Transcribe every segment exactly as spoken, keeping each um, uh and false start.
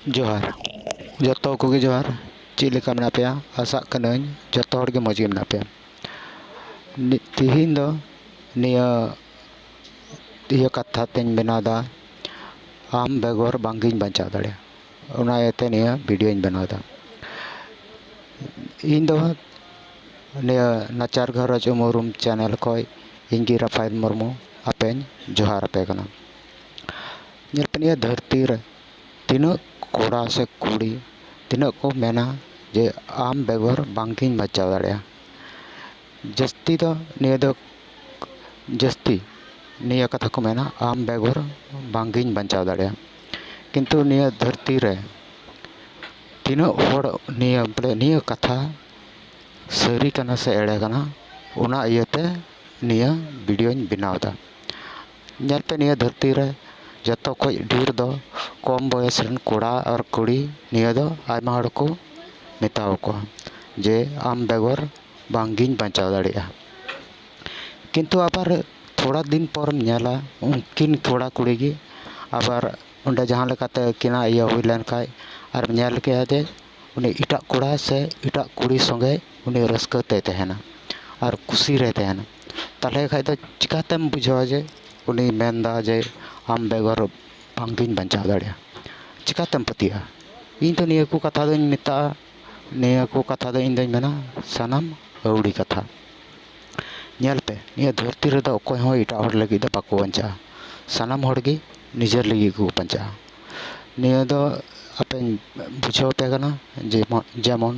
ᱡᱚᱦᱟᱨ, ᱡᱚᱛᱚ ᱠᱚᱜᱮ ᱡᱚᱦᱟᱨ᱾ ᱪᱮᱫ ᱞᱮᱠᱟ ᱢᱮᱱᱟᱜ ᱯᱮᱭᱟ? ᱟᱥᱟᱜ ᱠᱟᱹᱱᱟᱹᱧ ᱡᱚᱛᱚ ᱦᱚᱲ ᱜᱮ ᱢᱚᱡᱽ ᱜᱮ ᱢᱮᱱᱟᱜ ᱯᱮᱭᱟ᱾ ᱱᱤ-, ᱛᱤᱦᱤᱧ ᱫᱚ ᱱᱤᱭᱟᱹ ᱤᱭᱟᱹ ᱠᱟᱛᱷᱟ ᱛᱮᱧ ᱵᱮᱱᱟᱣ ᱮᱫᱟ, ᱟᱢ ᱵᱮᱜᱚᱨ ᱵᱟᱝᱜᱤᱧ ᱵᱟᱧᱪᱟᱣ ᱫᱟᱲᱮᱭᱟᱜᱼᱟ᱾ ᱚᱱᱟ ᱤᱭᱟᱹᱛᱮ ᱱᱤᱭᱟᱹ ᱵᱷᱤᱰᱤᱭᱳᱧ ᱵᱮᱱᱟᱣ ᱮᱫᱟ᱾ ᱤᱧ ᱫᱚ ᱱᱤᱭᱟᱹ ᱱᱟᱪᱟᱨ ᱜᱷᱟᱨᱚᱸᱡᱽ ᱩᱢᱩᱨᱩᱢ ᱪᱮᱱᱮᱞ ᱠᱷᱚᱱ ᱤᱧ ᱜᱮ ᱨᱟᱯᱷᱟᱭᱮᱞ ᱢᱩᱨᱢᱩ ᱟᱯᱮᱧ ᱡᱚᱦᱟᱨ ᱟᱯᱮ ᱠᱟᱱᱟ᱾ ᱧᱮᱞ ᱯᱮ, ᱱᱤᱭᱟᱹ ᱫᱷᱟᱹᱨᱛᱤ ᱨᱮ ᱛᱤᱱᱟᱹᱜ ᱠᱚᱲᱟ ᱥᱮ ᱠᱩᱲᱤ, ᱛᱤᱱᱟᱹᱜ ᱠᱚ ᱢᱮᱱᱟ ᱡᱮ ᱟᱢ ᱵᱮᱜᱚᱨ ᱵᱟᱝᱜᱤᱧ ᱵᱟᱧᱪᱟᱣ ᱫᱟᱲᱮᱭᱟᱜᱼᱟ᱾ ᱡᱟᱹᱥᱛᱤ ᱫᱚ ᱱᱤᱭᱟᱹ ᱫᱚ, ᱡᱟᱹᱥᱛᱤ ᱱᱤᱭᱟᱹ ᱠᱟᱛᱷᱟ ᱠᱚ ᱢᱮᱱᱟ, ᱟᱢ ᱵᱮᱜᱚᱨ ᱵᱟᱝᱜᱤᱧ ᱵᱟᱧᱪᱟᱣ ᱫᱟᱲᱮᱭᱟᱜᱼᱟ᱾ ᱠᱤᱱᱛᱩ ᱱᱤᱭᱟᱹ ᱫᱷᱟᱹᱨᱛᱤ ᱨᱮ ᱛᱤᱱᱟᱹᱜ ᱦᱚᱲ ᱱᱤᱭᱟᱹ, ᱵᱚᱞᱮ, ᱱᱤᱭᱟᱹ ᱠᱟᱛᱷᱟ ᱥᱟᱹᱨᱤ ᱠᱟᱱᱟ ᱥᱮ ᱮᱲᱮ ᱠᱟᱱᱟ, ᱚᱱᱟ ᱤᱭᱟᱹᱛᱮ ᱱᱤᱭᱟᱹ ᱵᱷᱤᱰᱤᱭᱳᱧ ᱵᱮᱱᱟᱣ ᱮᱫᱟ᱾ ᱧᱮᱞ ᱯᱮ, ᱱᱤᱭᱟᱹ ᱫᱷᱟᱹᱨᱛᱤ ᱨᱮ ᱡᱚᱛᱚ ᱠᱷᱚᱱ ᱰᱷᱮᱨ ᱫᱚ ᱠᱚᱢ ᱵᱚᱭᱮᱥ ᱨᱮᱱ ᱠᱚᱲᱟ ᱟᱨ ᱠᱩᱲᱤ, ᱱᱤᱭᱟᱹ ᱫᱚ ᱟᱭᱢᱟ ᱦᱚᱲ ᱠᱚ ᱢᱮᱛᱟᱣ ᱠᱚᱣᱟ ᱡᱮ ᱟᱢ ᱵᱮᱜᱚᱨ ᱵᱟᱝᱜᱤᱧ ᱵᱟᱧᱪᱟᱣ ᱫᱟᱲᱮᱭᱟᱜᱼᱟ᱾ ᱠᱤᱱᱛᱩ ᱟᱵᱟᱨ ᱛᱷᱚᱲᱟ ᱫᱤᱱ ᱯᱚᱨᱮᱢ ᱧᱮᱞᱟ, ᱩᱱᱠᱤᱱ ᱠᱚᱲᱟ ᱠᱩᱲᱤ ᱜᱮ ᱟᱵᱟᱨ ᱚᱸᱰᱮ ᱡᱟᱦᱟᱸ ᱞᱮᱠᱟᱛᱮ ᱟᱹᱠᱤᱱᱟᱜ ᱤᱭᱟᱹ ᱦᱩᱭ ᱞᱮᱱ ᱠᱷᱟᱡ, ᱟᱨ ᱧᱮᱞ ᱠᱮᱫᱟ ᱡᱮ ᱩᱱᱤ ᱮᱴᱟᱜ ᱠᱚᱲᱟ ᱥᱮ ᱮᱴᱟᱜ ᱠᱩᱲᱤ ᱥᱚᱸᱜᱮ ᱩᱱᱤ ᱨᱟᱹᱥᱠᱟᱹ ᱛᱮᱭ ᱛᱟᱦᱮᱱᱟ ᱟᱨ ᱠᱩᱥᱤ ᱨᱮᱭ ᱛᱟᱦᱮᱱᱟ, ᱛᱟᱦᱚᱞᱮ ᱠᱷᱟᱡ ᱫᱚ ᱪᱤᱠᱟᱹᱛᱮᱢ ᱵᱩᱡᱷᱟᱹᱣᱟ ᱡᱮ ᱩᱱᱤ ᱢᱮᱱᱫᱟ ᱡᱮ ᱟᱢ ᱵᱮᱜᱚᱨ ᱵᱟᱝᱜᱤᱧ ᱵᱟᱧᱪᱟᱣ ᱫᱟᱲᱮᱭᱟᱜᱼᱟ? ᱪᱤᱠᱟᱹᱛᱮᱢ ᱯᱟᱹᱛᱭᱟᱹᱜᱼᱟ? ᱤᱧ ᱫᱚ ᱱᱤᱭᱟᱹ ᱠᱚ ᱠᱟᱛᱷᱟ ᱫᱚᱧ ᱢᱮᱛᱟᱜᱼᱟ, ᱱᱤᱭᱟᱹ ᱠᱚ ᱠᱟᱛᱷᱟ ᱫᱚ ᱤᱧ ᱫᱚᱧ ᱢᱮᱱᱟ ᱥᱟᱱᱟᱢ ᱟᱹᱣᱲᱤ ᱠᱟᱛᱷᱟ᱾ ᱧᱮᱞ ᱯᱮ, ᱱᱤᱭᱟᱹ ᱫᱷᱟᱹᱨᱛᱤ ᱨᱮᱫᱚ ᱚᱠᱚᱭ ᱦᱚᱸ ᱮᱴᱟᱜ ᱦᱚᱲ ᱞᱟᱹᱜᱤᱫ ᱫᱚ ᱵᱟᱠᱚ ᱵᱟᱧᱪᱟᱜᱼᱟ, ᱥᱟᱱᱟᱢ ᱦᱚᱲ ᱜᱮ ᱱᱤᱡᱮᱨ ᱞᱟᱹᱜᱤᱫ ᱠᱚ ᱵᱟᱧᱪᱟᱜᱼᱟ᱾ ᱱᱤᱭᱟᱹ ᱫᱚ ᱟᱯᱮᱧ ᱵᱩᱡᱷᱟᱹᱣ ᱟᱯᱮ ᱠᱟᱱᱟ, ᱡᱮᱢᱚᱱ, ᱡᱮᱢᱚᱱ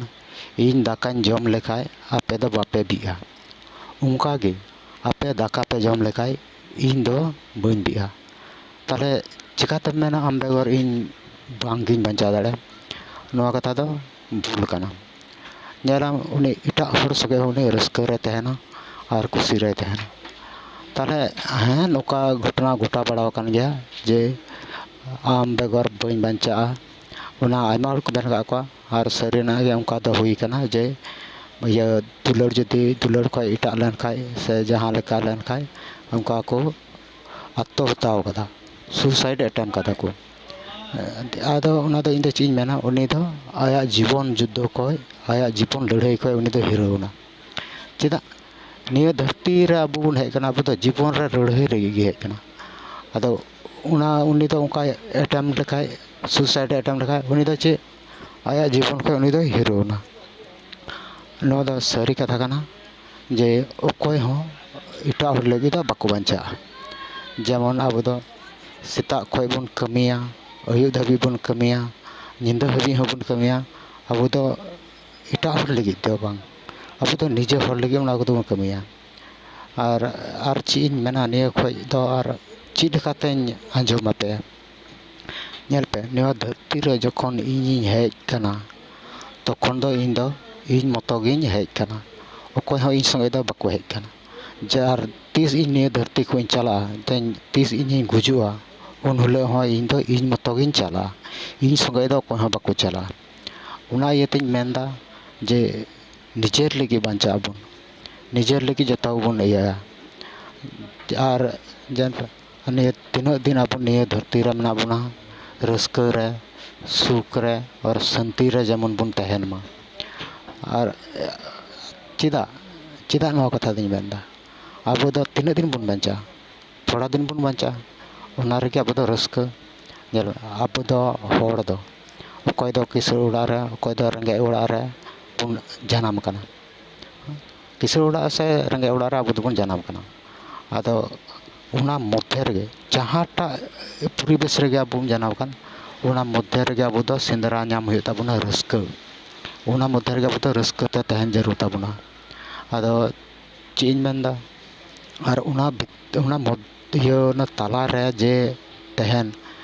ᱤᱧ ᱫᱟᱠᱟᱧ ᱡᱚᱢ ᱞᱮᱠᱷᱟᱡ ᱟᱯᱮ ᱫᱚ ᱵᱟᱯᱮ ᱵᱤᱜᱼᱟ, ᱚᱱᱠᱟ ᱜᱮ ᱟᱯᱮ ᱫᱟᱠᱟ ᱯᱮ ᱡᱚᱢ ᱞᱮᱠᱷᱟᱡ ᱤᱧ ᱫᱚ ᱵᱟᱹᱧ ᱵᱤᱜᱼᱟ᱾ ᱛᱟᱦᱚᱞᱮ ᱪᱤᱠᱟᱹᱛᱮᱢ ᱢᱮᱱᱟ ᱟᱢ ᱵᱮᱜᱚᱨ ᱤᱧ ᱵᱟᱝᱜᱤᱧ ᱵᱟᱧᱪᱟᱣ ᱫᱟᱲᱮᱭᱟᱜᱼᱟ? ᱱᱚᱣᱟ ᱠᱟᱛᱷᱟ ᱫᱚ ᱵᱷᱩᱞ ᱠᱟᱱᱟ᱾ ᱧᱮᱞᱟᱢ, ᱩᱱᱤ ᱮᱴᱟᱜ ᱦᱚᱲ ᱥᱚᱸᱜᱮ ᱦᱚᱸ ᱩᱱᱤ ᱨᱟᱹᱥᱠᱟᱹ ᱨᱮ ᱛᱟᱦᱮᱱᱟ ᱟᱨ ᱠᱩᱥᱤ ᱨᱮ ᱛᱟᱦᱮᱱᱟ᱾ ᱛᱟᱦᱚᱞᱮ ᱦᱮᱸ, ᱱᱚᱝᱠᱟ ᱜᱷᱚᱴᱚᱱᱟ ᱜᱷᱚᱴᱟᱣ ᱵᱟᱲᱟ ᱟᱠᱟᱱ ᱜᱮᱭᱟ ᱡᱮ ᱟᱢ ᱵᱮᱜᱚᱨ ᱵᱟᱹᱧ ᱵᱟᱧᱪᱟᱜᱼᱟ, ᱚᱱᱟ ᱟᱭᱢᱟ ᱦᱚᱲ ᱠᱚ ᱢᱮᱱ ᱟᱠᱟᱫ ᱠᱚᱣᱟ᱾ ᱟᱨ ᱥᱟᱹᱨᱤᱱᱟᱜ ᱜᱮ ᱚᱱᱠᱟ ᱫᱚ ᱦᱩᱭ ᱠᱟᱱᱟ ᱡᱮ ᱤᱭᱟᱹ ᱫᱩᱞᱟᱹᱲ, ᱡᱩᱫᱤ ᱫᱩᱞᱟᱹᱲ ᱠᱷᱚᱱ ᱮᱴᱟᱜ ᱞᱮᱱᱠᱷᱟᱡ ᱥᱮ ᱡᱟᱦᱟᱸ ᱞᱮᱠᱟ ᱞᱮᱱᱠᱷᱟᱡ, ᱚᱱᱠᱟ ᱠᱚ ᱟᱛᱢᱚᱦᱚᱛᱛᱟ ᱠᱟᱫᱟ, suicide attempt ᱠᱟᱫᱟ ᱠᱚ᱾ ᱟᱫᱚ ᱚᱱᱟ ᱫᱚ ᱤᱧ ᱫᱚ ᱪᱮᱫ ᱤᱧ ᱢᱮᱱᱟ, ᱩᱱᱤ ᱫᱚ ᱟᱭᱟᱜ ᱡᱤᱵᱚᱱ ᱡᱩᱫᱽᱫᱷᱚ ᱠᱷᱚᱱ, ᱟᱭᱟᱜ ᱡᱤᱵᱚᱱ ᱞᱟᱹᱲᱦᱟᱹᱭ ᱠᱷᱚᱱ ᱩᱱᱤ ᱫᱚ ᱦᱤᱨᱟᱹᱣ ᱮᱱᱟ᱾ ᱪᱮᱫᱟᱜ? ᱱᱤᱭᱟᱹ ᱫᱷᱟᱹᱨᱛᱤ ᱨᱮ ᱟᱵᱚ ᱵᱚᱱ ᱦᱮᱡ ᱟᱠᱟᱱᱟ, ᱟᱵᱚ ᱫᱚ ᱡᱤᱵᱚᱱ ᱨᱮ ᱞᱟᱹᱲᱦᱟᱹᱭ ᱞᱟᱹᱜᱤᱫ ᱜᱮ ᱦᱮᱡ ᱟᱠᱟᱱᱟ᱾ ᱟᱫᱚ ᱚᱱᱟ ᱩᱱᱤ ᱫᱚ ᱚᱱᱠᱟᱭ attempt ᱞᱮᱠᱷᱟᱡ, suicide attempt ᱞᱮᱠᱷᱟᱡ, ᱩᱱᱤ ᱫᱚ ᱪᱮᱫ? ᱟᱭᱟᱜ ᱡᱤᱵᱚᱱ ᱠᱷᱚᱱ ᱩᱱᱤ ᱫᱚᱭ ᱦᱤᱨᱟᱹᱣ ᱮᱱᱟ᱾ ᱱᱚᱣᱟ ᱫᱚ ᱥᱟᱹᱨᱤ ᱠᱟᱛᱷᱟ ᱠᱟᱱᱟ ᱡᱮ ᱚᱠᱚᱭ ᱦᱚᱸ ᱮᱴᱟᱜ ᱦᱚᱲ ᱞᱟᱹᱜᱤᱫ ᱫᱚ ᱵᱟᱠᱚ ᱵᱟᱧᱪᱟᱜᱼᱟ᱾ ᱡᱮᱢᱚᱱ ᱟᱵᱚ ᱫᱚ ᱥᱮᱛᱟᱜ ᱠᱷᱚᱱ ᱵᱚᱱ ᱠᱟᱹᱢᱤᱭᱟ, ᱟᱹᱭᱩᱵ ᱫᱷᱟᱹᱵᱤᱡ ᱵᱚᱱ ᱠᱟᱹᱢᱤᱭᱟ, ᱧᱤᱫᱟᱹ ᱦᱟᱹᱵᱤᱡ ᱦᱚᱸᱵᱚᱱ ᱠᱟᱹᱢᱤᱭᱟ᱾ ᱟᱵᱚ ᱫᱚ ᱮᱴᱟᱜ ᱦᱚᱲ ᱞᱟᱹᱜᱤᱫ ᱫᱚ ᱵᱟᱝ, ᱟᱵᱚ ᱫᱚ ᱱᱤᱡᱮ ᱦᱚᱲ ᱞᱟᱹᱜᱤᱫ ᱚᱱᱟ ᱠᱚᱫᱚ ᱵᱚᱱ ᱠᱟᱹᱢᱤᱭᱟ᱾ ᱟᱨ, ᱟᱨ ᱪᱮᱫ ᱤᱧ ᱢᱮᱱᱟ, ᱱᱤᱭᱟᱹ ᱠᱷᱚᱱ ᱫᱚ ᱟᱨ ᱪᱮᱫ ᱞᱮᱠᱟᱛᱮᱧ ᱟᱸᱡᱚᱢ ᱟᱯᱮᱭᱟ? ᱧᱮᱞ ᱯᱮ, ᱱᱚᱣᱟ ᱫᱷᱟᱹᱨᱛᱤ ᱨᱮ ᱡᱚᱠᱷᱚᱱ ᱤᱧᱤᱧ ᱦᱮᱡ ᱠᱟᱱᱟ, ᱛᱚᱠᱷᱚᱱ ᱫᱚ ᱤᱧ ᱫᱚ ᱤᱧ ᱢᱚᱛᱚ ᱜᱤᱧ ᱦᱮᱡ ᱠᱟᱱᱟ, ᱚᱠᱚᱭ ᱦᱚᱸ ᱤᱧ ᱥᱚᱸᱜᱮ ᱫᱚ ᱵᱟᱠᱚ ᱦᱮᱡ ᱠᱟᱱᱟ᱾ ᱡᱮ ᱟᱨ ᱛᱤᱥ ᱤᱧ ᱱᱤᱭᱟᱹ ᱫᱷᱟᱹᱨᱛᱤ ᱠᱷᱚᱱ ᱤᱧ ᱪᱟᱞᱟᱜᱼᱟ, ᱛᱮᱧ ᱛᱤᱥ ᱤᱧᱤᱧ ᱜᱩᱡᱩᱜᱼᱟ, ᱩᱱ ᱦᱤᱞᱳᱜ ᱦᱚᱸ ᱤᱧ ᱫᱚ ᱤᱧ ᱢᱚᱛᱚ ᱜᱤᱧ ᱪᱟᱞᱟᱜᱼᱟ, ᱤᱧ ᱥᱚᱸᱜᱮ ᱫᱚ ᱚᱠᱚᱭ ᱦᱚᱸ ᱵᱟᱠᱚ ᱪᱟᱞᱟᱜᱼᱟ᱾ ᱚᱱᱟ ᱤᱭᱟᱹᱛᱮᱧ ᱢᱮᱱᱫᱟ ᱡᱮ ᱱᱤᱡᱮᱨ ᱞᱟᱹᱜᱤᱫ ᱵᱟᱧᱪᱟᱜ ᱟᱵᱚᱱ, ᱱᱤᱡᱮᱨ ᱞᱟᱹᱜᱤᱫ ᱡᱚᱛᱚ ᱜᱮᱵᱚᱱ ᱤᱭᱟᱹᱭᱟ᱾ ᱟᱨ ᱡᱮ ᱱᱤᱭᱟᱹ ᱛᱤᱱᱟᱹᱜ ᱫᱤᱱ ᱟᱵᱚ ᱱᱤᱭᱟᱹ ᱫᱷᱟᱹᱨᱛᱤ ᱨᱮ ᱢᱮᱱᱟᱜ ᱵᱚᱱᱟ, ᱨᱟᱹᱥᱠᱟᱹ ᱨᱮ, ᱥᱩᱠ ᱨᱮ ᱟᱨ ᱥᱟᱹᱱᱛᱤ ᱨᱮ ᱡᱮᱢᱚᱱ ᱵᱚᱱ ᱛᱟᱦᱮᱱ ᱢᱟ᱾ ᱟᱨ ᱪᱮᱫᱟᱜ, ᱪᱮᱫᱟᱜ ᱱᱚᱣᱟ ᱠᱟᱛᱷᱟ ᱫᱚᱧ ᱢᱮᱱᱫᱟ? ᱟᱵᱚ ᱫᱚ ᱛᱤᱱᱟᱹᱜ ᱫᱤᱱ ᱵᱚᱱ ᱵᱟᱧᱪᱟᱜᱼᱟ? ᱛᱷᱚᱲᱟ ᱫᱤᱱ ᱵᱚᱱ ᱵᱟᱧᱪᱟᱜᱼᱟ, ᱚᱱᱟ ᱨᱮᱜᱮ ᱟᱵᱚ ᱫᱚ ᱨᱟᱹᱥᱠᱟᱹ᱾ ᱧᱮᱞ ᱢᱮ, ᱟᱵᱚ ᱫᱚ ᱦᱚᱲ ᱫᱚ ᱚᱠᱚᱭ ᱫᱚ ᱠᱤᱥᱟᱹᱬ ᱚᱲᱟᱜ ᱨᱮ, ᱚᱠᱚᱭ ᱫᱚ ᱨᱮᱸᱜᱮᱡ ᱚᱲᱟᱜ ᱨᱮ ᱵᱚᱱ ᱡᱟᱱᱟᱢ ᱠᱟᱱᱟ᱾ ᱠᱤᱥᱟᱹᱬ ᱚᱲᱟᱜ ᱥᱮ ᱨᱮᱸᱜᱮᱡ ᱚᱲᱟᱜ ᱨᱮ ᱟᱵᱚ ᱫᱚᱵᱚᱱ ᱡᱟᱱᱟᱢ ᱠᱟᱱᱟ᱾ ᱟᱫᱚ ᱚᱱᱟ ᱢᱚᱫᱽᱫᱷᱮ ᱨᱮᱜᱮ, ᱡᱟᱦᱟᱸᱴᱟᱜ ᱯᱚᱨᱤᱵᱮᱥ ᱨᱮᱜᱮ ᱟᱵᱚ ᱵᱚᱱ ᱡᱟᱱᱟᱢ ᱟᱠᱟᱱ, ᱚᱱᱟ ᱢᱚᱫᱽᱫᱷᱮ ᱨᱮᱜᱮ ᱟᱵᱚ ᱫᱚ ᱥᱮᱸᱫᱽᱨᱟ ᱧᱟᱢ ᱦᱩᱭᱩᱜ ᱛᱟᱵᱚᱱᱟ ᱨᱟᱹᱥᱠᱟᱹ᱾ ᱚᱱᱟ ᱢᱚᱫᱽᱫᱷᱮ ᱨᱮᱜᱮ ᱟᱵᱚ ᱫᱚ ᱨᱟᱹᱥᱠᱟᱹ ᱛᱮ ᱛᱟᱦᱮᱱ ᱡᱟᱹᱨᱩᱲ ᱛᱟᱵᱚᱱᱟ᱾ ᱟᱫᱚ ᱪᱮᱫ ᱤᱧ ᱢᱮᱱᱫᱟ, ᱟᱨ ᱚᱱᱟ ᱵᱷᱤᱛ-, ᱚᱱᱟ ᱢᱚᱫᱽ-, ᱤᱭᱟᱹ, ᱚᱱᱟ ᱛᱟᱞᱟ ᱨᱮ ᱡᱮ ᱛᱟᱦᱮᱱ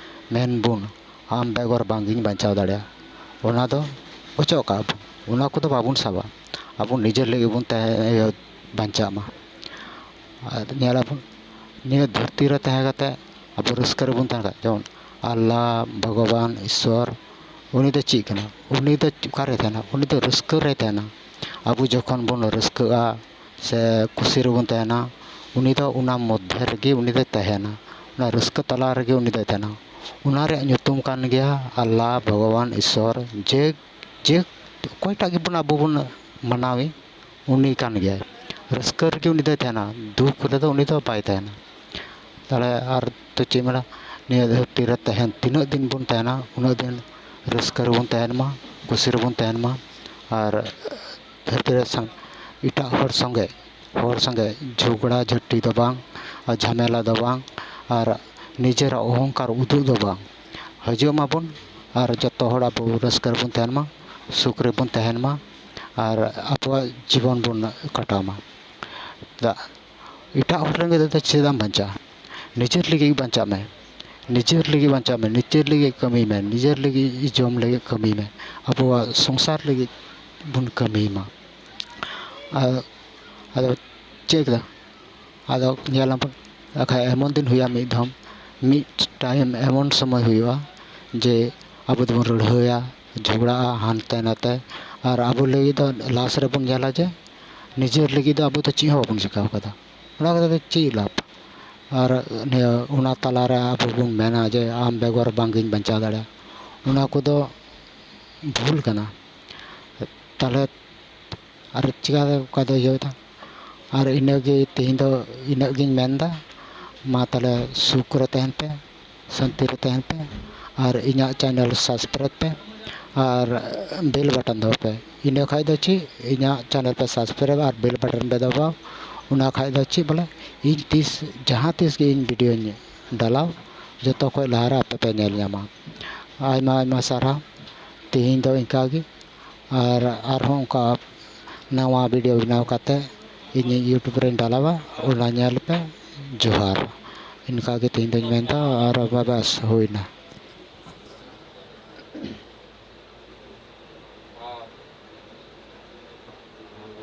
ᱢᱮᱱ ᱵᱚᱱ, ᱟᱢ ᱵᱮᱜᱚᱨ ᱵᱟᱝ ᱜᱤᱧ ᱵᱟᱧᱪᱟᱣ ᱫᱟᱲᱮᱭᱟᱜᱼᱟ, ᱚᱱᱟ ᱫᱚ ᱚᱪᱚᱜ ᱠᱟᱜᱼᱟ ᱵᱚᱱ, ᱚᱱᱟ ᱠᱚᱫᱚ ᱵᱟᱵᱚᱱ ᱥᱟᱵᱟ᱾ ᱟᱵᱚ ᱱᱤᱡᱮᱨ ᱞᱟᱹᱜᱤᱫ ᱵᱚᱱ ᱛᱟᱦᱮᱸ, ᱤᱭᱟᱹ, ᱵᱟᱧᱪᱟᱜ ᱢᱟ᱾ ᱟᱨ ᱧᱮᱞ ᱟᱵᱚᱱ, ᱱᱤᱭᱟᱹ ᱫᱷᱟᱹᱨᱛᱤ ᱨᱮ ᱛᱟᱦᱮᱸ ᱠᱟᱛᱮ ᱟᱵᱚ ᱨᱟᱹᱥᱠᱟᱹ ᱨᱮᱵᱚᱱ ᱛᱟᱦᱮᱱ ᱠᱷᱟᱡ, ᱡᱮᱢᱚᱱ ᱟᱞᱞᱟ, ᱵᱷᱚᱜᱚᱵᱟᱱ, ᱤᱥᱥᱚᱨ, ᱩᱱᱤ ᱫᱚ ᱪᱮᱫ ᱠᱟᱱᱟ? ᱩᱱᱤ ᱫᱚ ᱚᱠᱟᱨᱮ ᱛᱟᱦᱮᱱᱟ? ᱩᱱᱤ ᱫᱚ ᱨᱟᱹᱥᱠᱟᱹ ᱨᱮ ᱛᱟᱦᱮᱱᱟ᱾ ᱟᱵᱚ ᱡᱚᱠᱷᱚᱱ ᱵᱚᱱ ᱨᱟᱹᱥᱠᱟᱹᱜᱼᱟ ᱥᱮ ᱠᱩᱥᱤ ᱨᱮᱵᱚᱱ ᱛᱟᱦᱮᱱᱟ, ᱩᱱᱤ ᱫᱚ ᱚᱱᱟ ᱢᱚᱫᱽᱫᱷᱮ ᱨᱮᱜᱮ ᱩᱱᱤ ᱫᱚᱭ ᱛᱟᱦᱮᱱᱟ, ᱚᱱᱟ ᱨᱟᱹᱥᱠᱟᱹ ᱛᱟᱞᱟ ᱨᱮᱜᱮ ᱩᱱᱤ ᱫᱚᱭ ᱛᱟᱦᱮᱱᱟ᱾ ᱚᱱᱟ ᱨᱮᱭᱟᱜ ᱧᱩᱛᱩᱢ ᱠᱟᱱ ᱜᱮᱭᱟ ᱟᱞᱞᱟ, ᱵᱷᱚᱜᱚᱵᱟᱱ, ᱤᱥᱥᱚᱨ᱾ ᱡᱮ, ᱡᱮ ᱚᱠᱚᱭᱴᱟᱜ ᱜᱮᱵᱚᱱ ᱟᱵᱚ ᱵᱚᱱ ᱢᱟᱱᱟᱣᱮ, ᱩᱱᱤ ᱠᱟᱱ ᱜᱮᱭᱟᱭ᱾ ᱨᱟᱹᱥᱠᱟᱹ ᱨᱮᱜᱮ ᱩᱱᱤ ᱫᱚᱭ ᱛᱟᱦᱮᱱᱟ, ᱫᱩᱠ ᱨᱮᱫᱚ ᱩᱱᱤ ᱫᱚ ᱵᱟᱭ ᱛᱟᱦᱮᱱᱟ᱾ ᱛᱟᱦᱚᱞᱮ ᱟᱨ ᱛᱚ ᱪᱮᱫ ᱢᱮᱱᱟ, ᱱᱤᱭᱟᱹ ᱫᱷᱟᱹᱨᱛᱤ ᱨᱮ ᱛᱟᱦᱮᱱ ᱛᱤᱱᱟᱹᱜ ᱫᱤᱱ ᱵᱚᱱ ᱛᱟᱦᱮᱱᱟ, ᱩᱱᱟᱹᱜ ᱫᱤᱱ ᱨᱟᱹᱥᱠᱟᱹ ᱨᱮᱵᱚᱱ ᱛᱟᱦᱮᱱ ᱢᱟ, ᱠᱩᱥᱤ ᱨᱮᱵᱚᱱ ᱛᱟᱦᱮᱱ ᱢᱟ᱾ ᱟᱨ ᱫᱷᱟᱹᱨᱛᱤ ᱨᱮ ᱥᱟᱝ-, ᱮᱴᱟᱜ ᱦᱚᱲ ᱥᱚᱸᱜᱮ, ᱦᱚᱲ ᱥᱚᱸᱜᱮ ᱡᱷᱚᱜᱽᱲᱟ ᱡᱷᱟᱹᱴᱤ ᱫᱚ ᱵᱟᱝ, ᱟᱨ ᱡᱷᱟᱢᱮᱞᱟ ᱫᱚ ᱵᱟᱝ, ᱟᱨ ᱱᱤᱡᱮᱨᱟᱜ ᱚᱦᱚᱝᱠᱟᱨ ᱩᱫᱩᱜ ᱫᱚ ᱵᱟᱝ᱾ ᱦᱤᱡᱩᱜ ᱢᱟᱵᱚᱱ ᱟᱨ ᱡᱚᱛᱚ ᱦᱚᱲ ᱟᱵᱚ ᱨᱟᱹᱥᱠᱟᱹ ᱨᱮᱵᱚᱱ ᱛᱟᱦᱮᱱ ᱢᱟ, ᱥᱩᱠ ᱨᱮᱵᱚᱱ ᱛᱟᱦᱮᱱ ᱢᱟ, ᱟᱨ ᱟᱵᱚᱣᱟᱜ ᱡᱤᱵᱚᱱ ᱵᱚᱱ ᱠᱟᱴᱟᱣ ᱢᱟ᱾ ᱫᱟ-, ᱮᱴᱟᱜ ᱦᱚᱲ ᱨᱮᱱ ᱫᱚ ᱪᱮᱫᱟᱜ ᱮᱢ ᱵᱟᱧᱪᱟᱜᱼᱟ? ᱱᱤᱡᱮᱨ ᱞᱟᱹᱜᱤᱫ ᱵᱟᱧᱪᱟᱜ ᱢᱮ, ᱱᱤᱡᱮᱨ ᱞᱟᱹᱜᱤᱫ ᱵᱟᱧᱪᱟᱜ ᱢᱮ, ᱱᱤᱡᱮᱨ ᱞᱟᱹᱜᱤᱫ ᱠᱟᱹᱢᱤ ᱢᱮ, ᱱᱤᱡᱮᱨ ᱞᱟᱹᱜᱤᱫ ᱡᱚᱢ ᱞᱟᱹᱜᱤᱫ ᱠᱟᱹᱢᱤ ᱢᱮ, ᱟᱵᱚᱣᱟᱜ ᱥᱚᱝᱥᱟᱨ ᱞᱟᱹᱜᱤᱫ ᱵᱚᱱ ᱠᱟᱹᱢᱤ ᱢᱟ᱾ ᱟᱨ ᱟᱫᱚ ᱪᱮᱫ ᱠᱮᱫᱟ? ᱟᱫᱚ ᱧᱮᱞ ᱟᱵᱚᱱ, ᱵᱟᱠᱷᱟᱡ ᱮᱢᱚᱱ ᱫᱤᱱ ᱦᱩᱭᱩᱜᱼᱟ, ᱢᱤᱫ ᱫᱷᱚᱢ, ᱢᱤᱫ ᱴᱟᱭᱤᱢ ᱮᱢᱚᱱ ᱥᱚᱢᱚᱭ ᱦᱩᱭᱩᱜᱼᱟ ᱡᱮ ᱟᱵᱚ ᱫᱚᱵᱚᱱ ᱨᱟᱹᱲᱦᱟᱹᱭᱟ, ᱡᱷᱚᱜᱽᱲᱟᱜᱼᱟ ᱦᱟᱱᱛᱮ ᱱᱟᱛᱮ, ᱟᱨ ᱟᱵᱚ ᱞᱟᱹᱜᱤᱫ ᱫᱚ ᱞᱟᱥ ᱨᱮᱵᱚᱱ ᱧᱮᱞᱟ ᱡᱮ ᱱᱤᱡᱮᱨ ᱞᱟᱹᱜᱤᱫ ᱫᱚ ᱟᱵᱚ ᱫᱚ ᱪᱮᱫ ᱦᱚᱸ ᱵᱟᱵᱚᱱ ᱪᱤᱠᱟᱹ ᱟᱠᱟᱫᱟ᱾ ᱚᱱᱟ ᱠᱟᱛᱮ ᱫᱚ ᱪᱮᱫ ᱞᱟᱵᱷ? ᱟᱨ ᱱᱤᱭᱟᱹ, ᱚᱱᱟ ᱛᱟᱞᱟᱨᱮ ᱟᱵᱚ ᱵᱚᱱ ᱢᱮᱱᱟ ᱡᱮ ᱟᱢ ᱵᱮᱜᱚᱨ ᱵᱟᱝᱜᱤᱧ ᱵᱟᱧᱪᱟᱣ ᱫᱟᱲᱮᱭᱟᱜᱼᱟ, ᱚᱱᱟ ᱠᱚᱫᱚ ᱵᱷᱩᱞ ᱠᱟᱱᱟ᱾ ᱛᱟᱦᱚᱞᱮ ᱟᱨ ᱪᱤᱠᱟᱹ ᱚᱠᱟ ᱫᱚ ᱤᱭᱟᱹ ᱫᱚ? ᱟᱨ ᱤᱱᱟᱹᱜᱮ ᱛᱮᱦᱮᱧ ᱫᱚ ᱤᱱᱟᱹᱜ ᱜᱤᱧ ᱢᱮᱱᱫᱟ᱾ ᱢᱟ ᱛᱟᱦᱚᱞᱮ ᱥᱩᱠ ᱨᱮ ᱛᱟᱦᱮᱱ ᱯᱮ, ᱥᱟᱱᱛᱤ ᱨᱮ ᱛᱟᱦᱮᱱ ᱯᱮ, ᱟᱨ ᱤᱧᱟᱹᱜ ᱪᱮᱱᱮᱞ ᱥᱟᱵᱥᱠᱨᱟᱭᱤᱵᱽ ᱯᱮ, ᱟᱨ ᱵᱮᱞ ᱵᱟᱴᱚᱱ ᱫᱚᱦᱚᱭ ᱯᱮ᱾ ᱤᱱᱟᱹ ᱠᱷᱟᱡ ᱫᱚ ᱪᱮᱫ, ᱤᱧᱟᱹᱜ ᱪᱮᱱᱮᱞ ᱯᱮ ᱥᱟᱵᱥᱠᱨᱟᱭᱤᱵᱽ ᱟᱨ ᱵᱮᱞ ᱵᱟᱴᱚᱱ ᱯᱮ ᱫᱟᱵᱟᱣ, ᱚᱱᱟ ᱠᱷᱟᱡ ᱫᱚ ᱪᱮᱫ ᱵᱚᱞᱮ, ᱤᱧ ᱛᱤᱥ, ᱡᱟᱦᱟᱸ ᱛᱤᱥ ᱜᱮ ᱤᱧ ᱵᱷᱤᱰᱤᱭᱳᱧ ᱰᱟᱞᱟᱣ, ᱡᱚᱛᱚ ᱠᱷᱚᱡ ᱞᱟᱦᱟᱨᱮ ᱟᱯᱮ ᱯᱮ ᱧᱮᱞ ᱧᱟᱢᱟ᱾ ᱟᱭᱢᱟ ᱟᱭᱢᱟ ᱥᱟᱨᱦᱟᱣ᱾ ᱛᱮᱦᱮᱧ ᱫᱚ ᱤᱱᱠᱟ ᱜᱮ, ᱟᱨ ᱟᱨᱦᱚᱸ ᱚᱱᱠᱟ ᱱᱟᱣᱟ ᱵᱷᱤᱰᱤᱭᱳ ᱵᱮᱱᱟᱣ ᱠᱟᱛᱮ ᱤᱧᱤᱧ ᱭᱩᱴᱩᱵᱽ ᱨᱮᱧ ᱰᱟᱞᱟᱣᱟ, ᱚᱱᱟ ᱧᱮᱞ ᱯᱮ᱾ ᱡᱚᱦᱟᱨ᱾ ᱤᱱᱠᱟ ᱜᱮ ᱛᱮᱦᱮᱧ ᱫᱚᱧ ᱢᱮᱱᱫᱟ, ᱟᱨ ᱵᱟᱵᱟᱥ ᱦᱩᱭᱱᱟ᱾